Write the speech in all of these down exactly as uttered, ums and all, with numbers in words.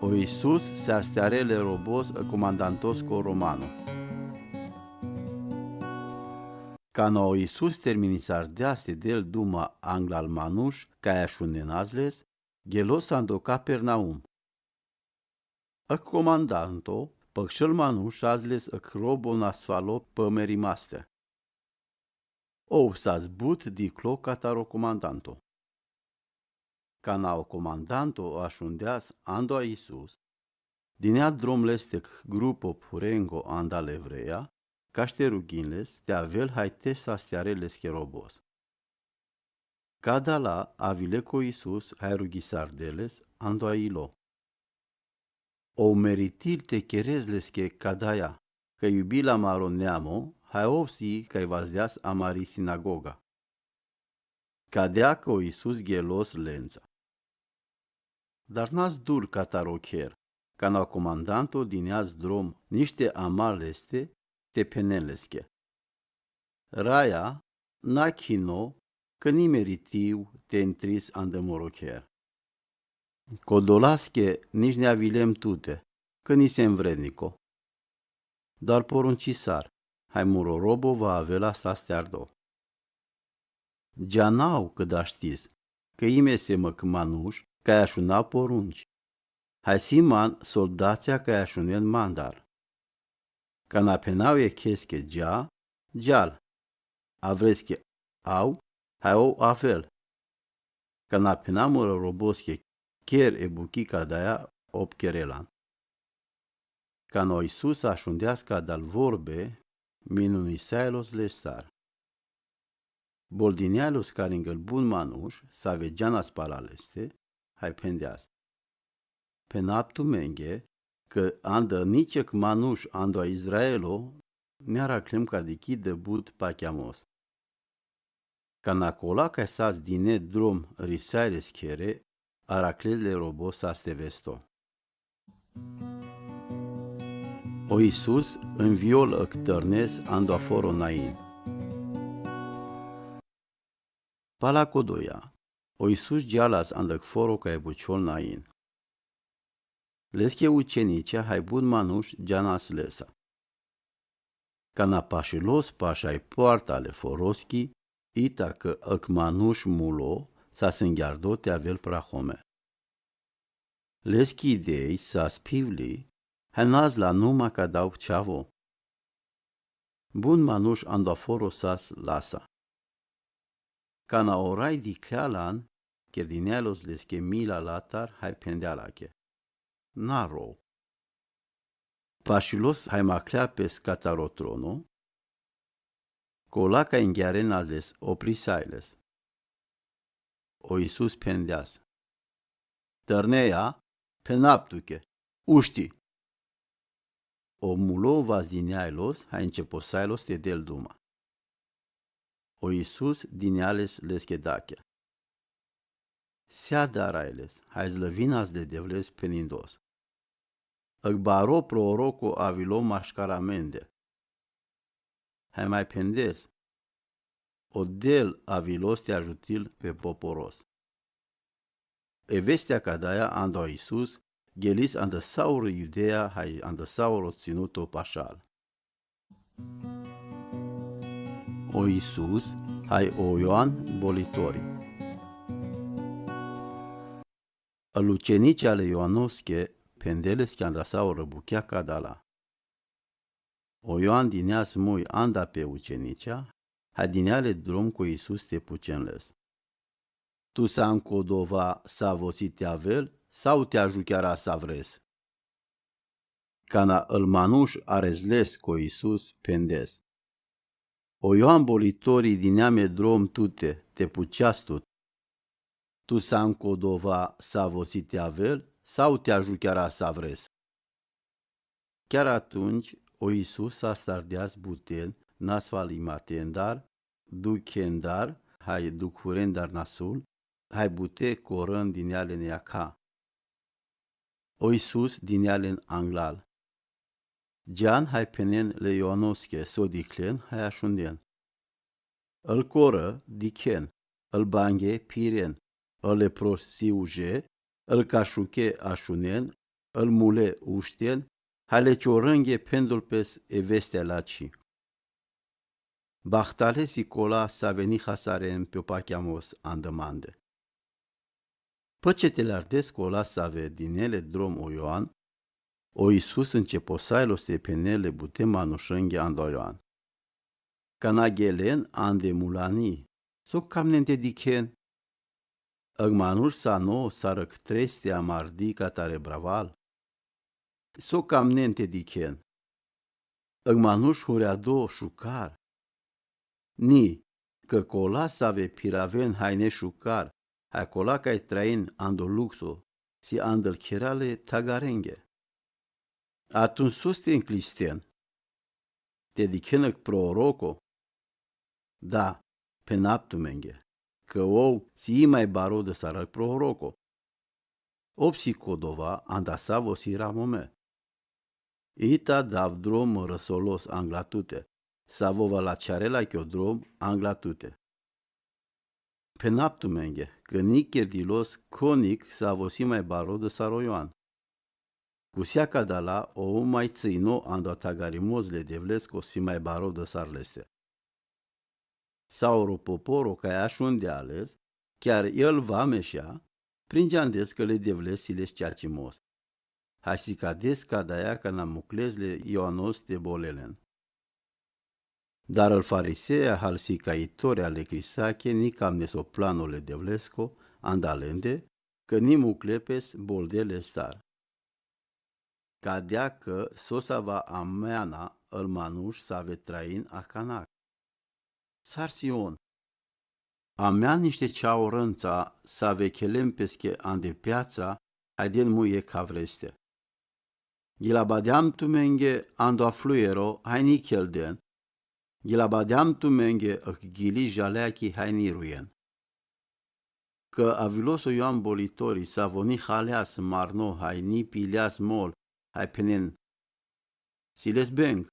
O Iisus se asteará le robos a comandantosko romano. Cana o Iisus termini s-ardeasã te del duma anglal manuš, cai ašunenasles, ghelos ando Capernaum. A comandanto pãxãl manuš azles a robo nasfalo pã merimaste. Ov s-azbut diclo cataro comandanto. Cana o comandanto ašundeas ando a Iisus, dinea drom leste grupo phurengo anda le vreia, cash te rughinles te avel hai te s-astearã leske robos. Cadala avile co Iisus hai rughi s-ardeles ando a ilo. Ov meritil te cherez leske cadaia, cã iubi la maro neamo, hai ov si cai vazdeas amari sinagoga. Cadea co Iisus ghelos lentsã. Dar n-azdur cataro cher, cana comandanto dineas drom nishti amar leste te phenen leske: Raia, n-achino, cã ni meritiu te intris anda moro cher. Codolaske nish ni avilem tute, cã nisem vrednico. Dar porunci s-ar, hai muro robo va avela s-asteardo. Geanau cãt da shtis, cã ime semãc manuš cai ašuna porunci, hai siman soldatslji cai ašunen mandar. Cana phenau echesche gea, geal, avresche au, hai ov avel. Cana phenau muro robosche: Cher e buchi cadaia, ov cherelan. Cana o Iisus ašundeas cadal vorbe, minunisailos le s-ar. Bol dinealos caringãl bun manuš s-avegeana spalal leste, hai phendeas: Phenaptu menge, cã anda nichec manuš ando a Izraelo, ni araclem cadichi dãbut pachamos. Cana cola cai s-adz dine drom risailes chere, araclez le robos s-astevesto. O Iisus nviol ãctãrnes ando a foro Nain. Pala codoia, o Iisus gealas andã foro cai bucol Nain. Lesche uceniclji hai bun manuš geanas lesa. Cana pashilos pash ai poarta ale foroschii, ita cã ãc manuš mulo, s-asãngheardo te avel prahome. Leschi idei s-aspivli, hai n-azla numa ca dau ceavo. Bun manuš ando a foro s-lasa. Cana o rai diclea lan, cher dinealos lesche mila latar hai phendea lache: Na ro. Pashilos hai maclea pes cataro trono, cola cai nghearenasles oprisailes. O Iisus phendeas: Tãrneia, phenaptuche, ushti. O mulo vazdineailos hai nceposailos te del duma. O Iisus dineales lesche dachea: Sea darailes hai zlãvinasle Devles penindos. Ãc baro proroco avilo mash cara mende. Hai mai phendes: O del avilos te ajutil pe poporos. E vestea cadaia ando a Iisus ghelis andã saurã Iudeia hai andã saurã tsinuto pashal. O Iisus hai o Ioan Bolitori. Ãl uceniclji ale Ioanosche phendeleschi andã saurã buchea cadala. O Ioan dineas mui anda pe uceniclji, hai dineale drom co Iisus te pucen les: Tu s-am codova s-avosi te avel, sau te ajucheara s-avres? Cana ãl manush arezles co Iisus phendes: O Ioan Bolitori dineame drom tute, te puceas tut. Tu s-am codova s-avosi te avel, sau te ajucheara s-avres? Chiar atumtsea, o Iisus s-astardeas buten nasfalimatendar, duchendar, hai ducurendar nasul, hai bute corãn dineale neaca. O Iisus dineale anglal. Gean hai phenen le Ioanosche s-o diclen hai ashunen. Ãl corã, dichen, ãl banghe, piren, ãl leprosiuje, ãl cashuche, ashunen, Ăl mule ušten, hai le čorãnghe phendu-l pes e vestea laci. Bahtale si cola s-aveni hasaren pe opacheamos andã mande. Pãcetele ardes cola s-ave dinele drom o Ioan, o Isus începosa-i los te phenele bute manušãnghe ando Ioan. Cana ghelen ande mulani, so camnen te dichen? Ãc manuš sano sarãc treste amardi catare braval? So camnen te dichen? Ãc manuš hureado šucar? Ni, cã cola s-ave piraven hai nešucar, hai cola cai train ando luxo, si andã-l chera le tagarenghe. Atunci sus te nclisten? Te dichenãc proroco? Da, phenaptu-menghe, cã ou si i mai baro dã sarãc proroco. Opsi codova anda savo si ramo me. Ita dav drom mãrãsolos anglatute, savo va la čarela chio drom anglatute. Phenaptu-menghe, cã ni cherdilos conic savo si mai baro dã sar o Ioan. Cu seaca dala, ou mai tsino ando a tagarimoz le Devlesco si mai baro dã sar leste. Sauro poporo cai ašundea-les, chiar el vamešea, pringeandes cã le Devles si le šceacimoz. Hai si cades cadaia cana muclez le Ioanos te bolelen. Dar ãl farisea hal si caitori ale crisache ni camneso plano le Devlesco, anda lende, cã ni mucle pes boldele star. Cadea cã sosa va ameana ãl manuš s-ave train a canac. Sar Sion, amean nište čaurãnca s-ave chelem pesche ande peatsa, hai den mui e cavreste. Ghila badeam tu menghe ando afluero, hai ni chelden. Ghila badeam tu menghe ãc ghili jaleachi, hai ni ruen. Cã aviloso Ioan Bolitori savo ni haleas marno, hai ni pileas mol, hai phenen: Si lesbeng.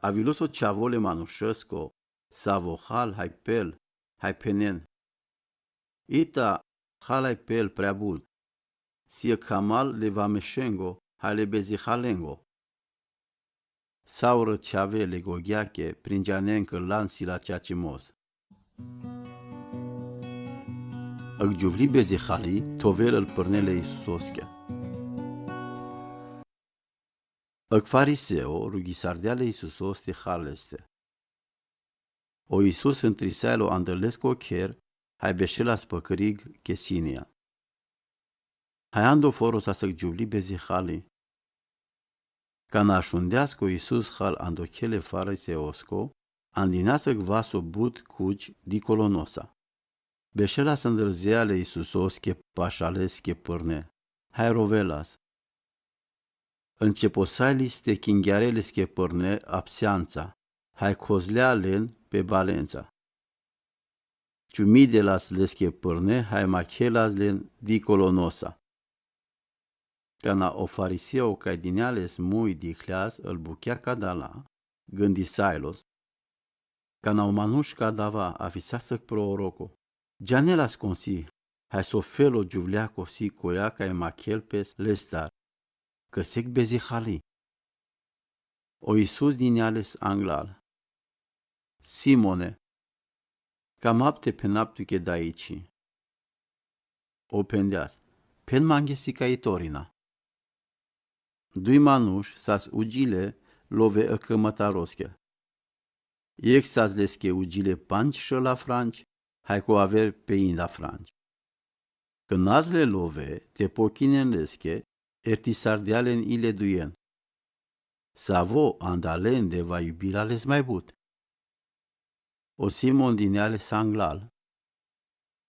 Aviloso čavole manušesco savo hal hai pel, hai phenen: Ita hal hai pel prea but. Si ãc hamal le vamešengo, hai le bezihalengo. Saurã čavele gogheache pringeanen cã lan si la čačimos. Ãc giuvli bezihali, thovel ãl pãrne le Isusosche. Ãc fariseo rughisardea le Isusos te hal leste. O Isus ãntrisea-lo andãlesco cher, hai bešelas pãcrig chesinia. Hai ando foro sa s-ãc giuvli bezihali. Cana ašundeasco Isus hal ando chele fariseosco, andinea s-ãc vaso but cuci dicolo nosa. Bešelas andãlzea le Isusosche pašalesche pãrne, hai rovelas. Ãnceposa-i lis te chinghearelesche pãrne apseantsa, hai cozlea len pe balentsã. Ciumidelas lesche pãrne, hai machelas len dicolo nosa. Cana o fariseo cai dinea-les mui dihleas ãl buchea cadala, gãndisea-los: Cana un manuš cadava afisa s-ãc proroco, geanel asconsi, hai so felo giuvleaco si coia cai machel pes lestar, cã s-ec bezihali. O Isus dinea-les anglal: Simone, cam apte phenaptuche daici? O phendeas: Phen manghe si caitorina. Dui manuš sas ugile love ãcãmãtarosche. Iec sas lesche ugile panci šãla franci, hai co aver pe inda franci. Cãndu as le love, te pochinen lesche, ertisardea len i le duien. Savo anda lende va iubi la les mai but. O Simon dinea-les anglal: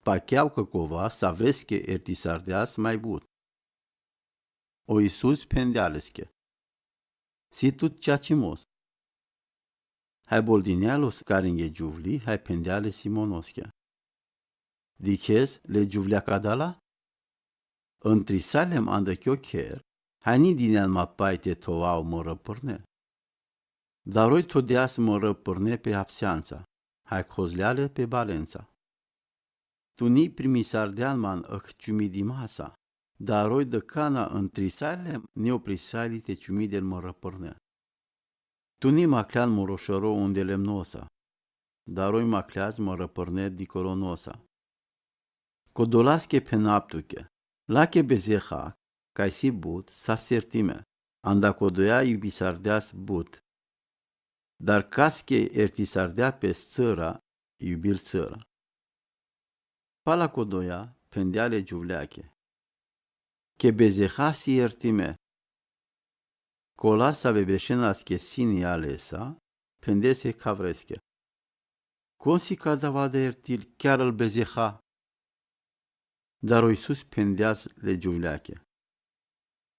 Pacheau cã cova s-avesche ertisardeas mai but. O Isus phendea-lesche: Si tut ceacimos. Hai boldinea-los caringhe giuvli, hai phendea le Simonosche: Diches le giuvlea cadala? Ãntrisalem andã chiocher, hai ni dinean mapai te thovau mãrã pãrne. Daroi thodeas mãrã pãrne pe apseantsa, hai cozlea le pe balentsa. Tu ni primisardean man ãc ciumidimasa, Daroi dë kana ën trisaili, ni o prisaili te čumidel mërëpërne. Tu ni makljan morošaro unde lemnosa. Daroi makljas mërëpërne dikoronosa. Kodolaske phenab tuke: Lake bezeha, kaj si but, sa si ertime. Anda kodoja ju bisardeas but. Dar kaske ertisardea pes cëra, ju bil cëra. Pala kodoja, phendea le džuvlake: Ke bezeha si ertime. Kola save bešenaske sini alesa, phendese kavreske: Kon si kadava da ertil kjarël bezeha? Dar o Isus phendeas le džuvlake: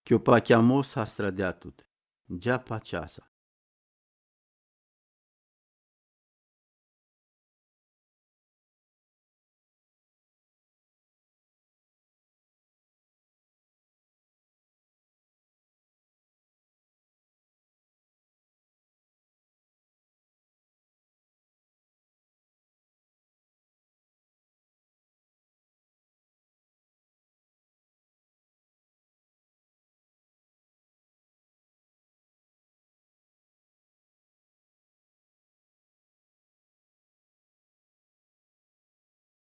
Kjo pakjamo sastradea tut, dža pačasa.